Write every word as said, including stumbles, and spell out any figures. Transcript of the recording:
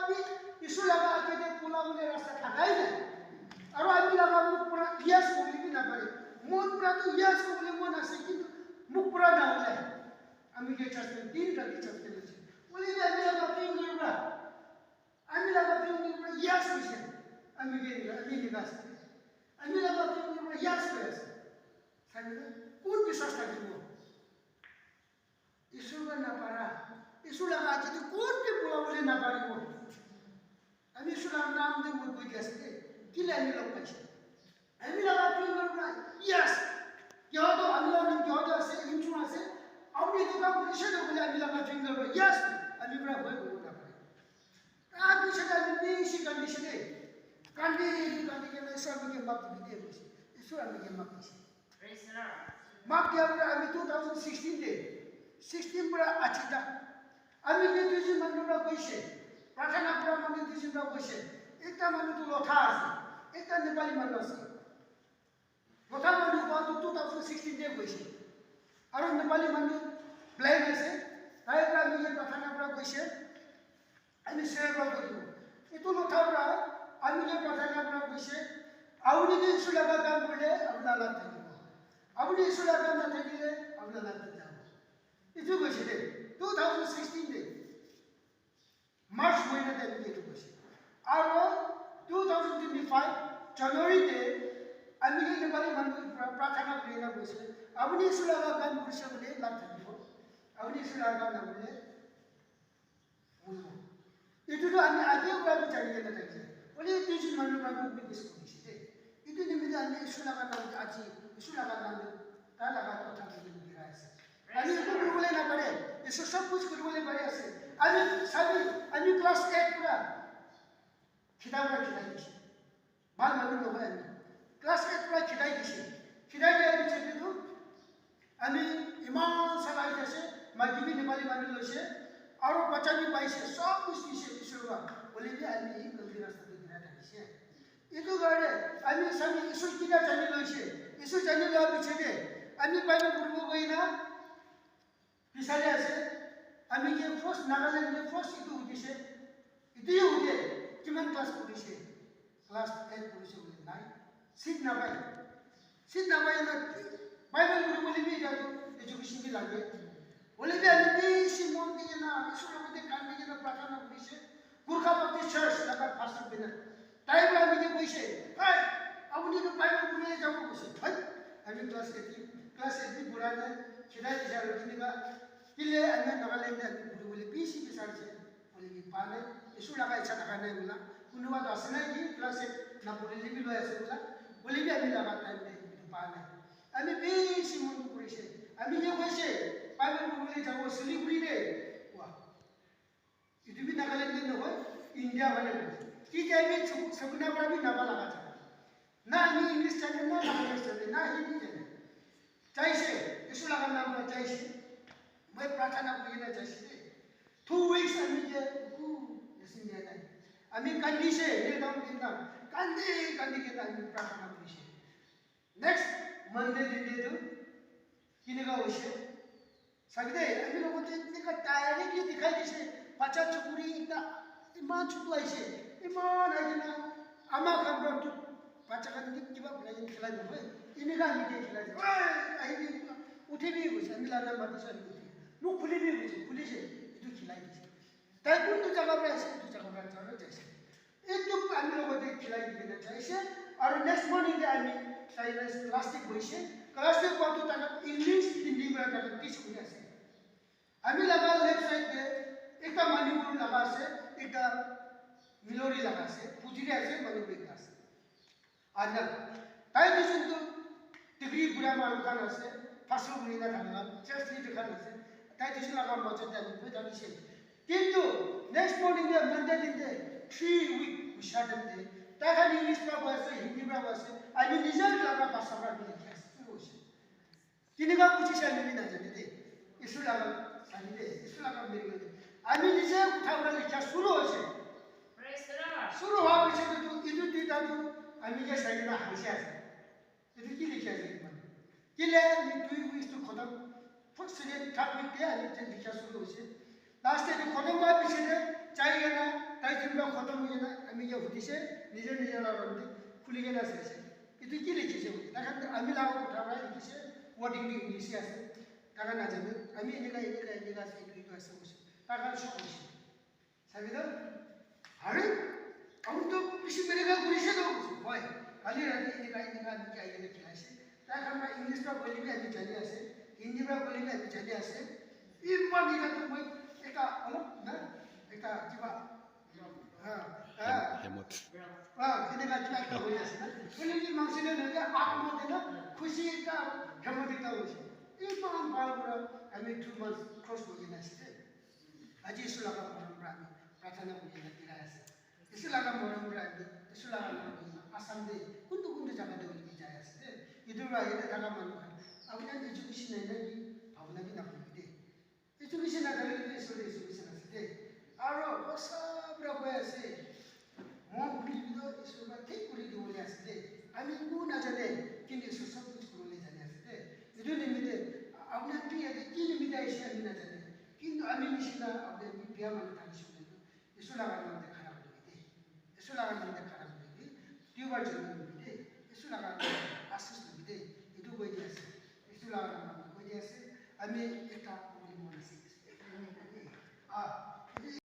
Bi Isor laga age te pula bole rasta thakai nai. Aru ami laga mukh pura yes kobole bi napare. Mon pura tu yes kobole mon ase, kintu mukh pura na ulai. Ami ke church te din rati church te ase. Bole bi ami laga finger pura. Ami laga finger pura yes hoise. Ami ke ami ke ase. Ami laga finger pura yes hoise. Sai na, kun biswas thakibo? Isor para napara. Isor laga age te kun bi pula bole naparibo. Ami Isor laga naam te moi koi di ase de. Kile ami log paise? Ami laga finger pura yes. Kya to ami laga naam kya to ase, inchun ase. Apni etu kam korise to bole ami laga finger pura yes. Ami pura hoi kobo napare. Tar pichete ami bishi kandise de. Kandi, kandi kena Isor ami ke maaf dibi de koise. Isor ami ke maaf dise. Praise the Lord. Maaf diya pora ami two thousand sixteen te, sixteen pora aji tak. Ami ke duijon manu pora koise. Prarthana kora manu duijon pora koise. Ekta manu tu Lotha ase. Ekta Nepali manu ase. Lotha manu khan tu two thousand sixteen te koise. Aru Nepali manu blind ase. Tai pora ami ke prarthana kora koise. Ami share kora koise. Etu Lotha pora ami ke prarthana kora koise. Apuni ke Isor laga kam korile apuni laga lab thakibo. Apuni Isor laga kam nathakile apuni laga lab najabo. Etu koise de, two thousand sixteen te. March mahina te ami ke etu koise. Aru two thousand twenty-five January te ami ke Nepali manu pra-, prarthana kuri na koise. Apuni Isor laga kam korise bole lab thakibo. Apuni Isor laga kam nakorile moribo. Etu tu ami age pora bi jani kena thakise. Hoile duijon manu pora bi witness korise de. Etu nimite ami Isor laga naam te aji, Isor laga naam te tai laga kotha kuri kena ase. Ami eku kuri bole napare, Isor sob kuch kuri bole pari ase. Ami sabi, ami class eight pora kitab pora khilai dise. Bhal manu nohoi ami. Class eight pora khilai dise. Khilai dia pichete tu ami iman salai ase, maiki bi Nepali manu loise, aru bacha bi paise, sob kuch dise Isor pora. Hoile bi ami galti rasta te gira thakise. Etu karne ami sabi Isor kina jani loise. Isor jani loa pichete ami Bible poribo koi na bisari ase. Ami ke first Nagaland te first etu udise. Etu ye ude kiman class porise? Class ten porise bole nai. Seat napai. Seat napai na Bible poribo le bi etu education bi lage. Hoile bi ami bishi mon di kena, Isor logote kandi kena prarthana kurise. Gorkha Baptist Church laga pastor bina. Tai pora ami ke koise, "Hey, apuni to Bible pori le jabo," koise. Hey, ami class eight, class eight bi pora nai, khilai dise aru kini ba, kile ami Nagaland te ami pori bole bishi bisarise, hoile bi pa nai, Isor laga ichha thaka nai bola, kunuba to ase nai ki class eight na pori le bi loi ase bola, hoile bi ami laga time te etu pa nai. Ami bishi mon dukhise. Ami ke koise, Bible pori bole jabo Siliguri te. Wah. Etu bi Nagaland te nohoi, India phale hoise. Ki time te Sab-, Sabuna para bi Naga laga jai. Na ami English jane, na Nagamese jane, na Hindi jane. Jaise, Isor laga naam para jaise. Moi prarthana kuri kena jaise de. Two weeks ami ke, uh, yasin dia nai. Ami kandise, kneel down, kneel down. Kandi, kandi kena ami prarthana kurise. Next Monday din te tu kineka hoise? Sabi de, ami logote eneka directly dikhai dise, bacha chukuri ekta iman chutu aise, iman ahi kena ama khan para tu bacha khan ke kiba banai kena khilai nohoi, eneka ami ke khilai dise, "Oi, ahibi, uthibi," koise, ami laga naam matise, ami uthibi, "Mukh khulibi," koise, khulise, etu khilai dise. Tai kuntu jaga para ase, etu jaga para jana jaise. Etu ami logote khilai di kena jaise. Aru next morning te ami tai class te bohise. Class te boha tu tai English, Hindi para tai teach kuri ase. Ami laga left side te ekta Manipur laga ase, ekta Milori laga ase, Pujari ase, Manipur ekta ase. Aru tai duijon tu degree pura manu khan ase, pastor kuri na thaka, church leader khan ase. Tai duijon laga majot te ami bohi thakise. Kintu next morning te Monday din te three week bisha time te tai khan English para koi ase, Hindi para koi ase, ami nijer laga bhasha para ami likhi ase. Kineka bujise ami bi najane de. Isor laga sani de, Isor laga miracle de. Ami nije kotha para likha shuru hoise. Praise the Lord. Shuru hoa piche tu etu duita tu ami ke sai kena haise ase. Etu ki likha ase etu manu? Kile ami three weeks tu khatam, first, second, third week te ami likha shuru hoise. Last te etu khatam hoa piche te jai kena tai Ise, nijor nijor la room te khuli kena ase ase. Etu ki likhi ase? Tai khan ami laga kotha para likhi ase, wording bi English te ase. Tai khan najane, ami eneka eneka eneka ase, etu etu ase koise. Tai khan shock hoise. Sabi to? Are, ami to bishi miracle korise to koise. Hoi, kali rati eneka eneka ami ki ahi kena khila ase. Tai khan para English para koile bi ami jani ase, Hindi para koile bi ami jani ase. Iman eneka to moi ekta olop na, ekta kiba, ha, ha. Hemot. Ah, eneka kiba ekta hoi ase na. Koile bi mangsi na na, ah, mo de na, khushi ekta, hemot ekta hoise. Iman bhal para ami two months cross kori kena ase de. Aji Isu laga morom para ami prarthana kori kena birai ase. Isu laga morom para ami, Isu laga morom para Assam de kuntu kuntu jaga de hoile bi jai ase de. Etu para yate thaka manu khan, apni khan education nai na ki bhabna bi na kori de. Education na thakile bi Isu de education ase de. Aro bhosa para koi ase. Mon khuli kena Isor para thik kuri dibole ase de. Ami eku najane, kintu Isor sob kuch kuribole jane ase de. Etu nimite apni khan bi yate ki nimite aise ami najane. Kintu ami nishina apni khan bi biya manu thakishe koile tu, Isor laga naam te khara kuri de. Isor laga naam te khara kuri de. Duibar jana kuri de. Isor laga naam te asis kuri de. Etu koi di ase. Isor laga naam te koi di ase. Ami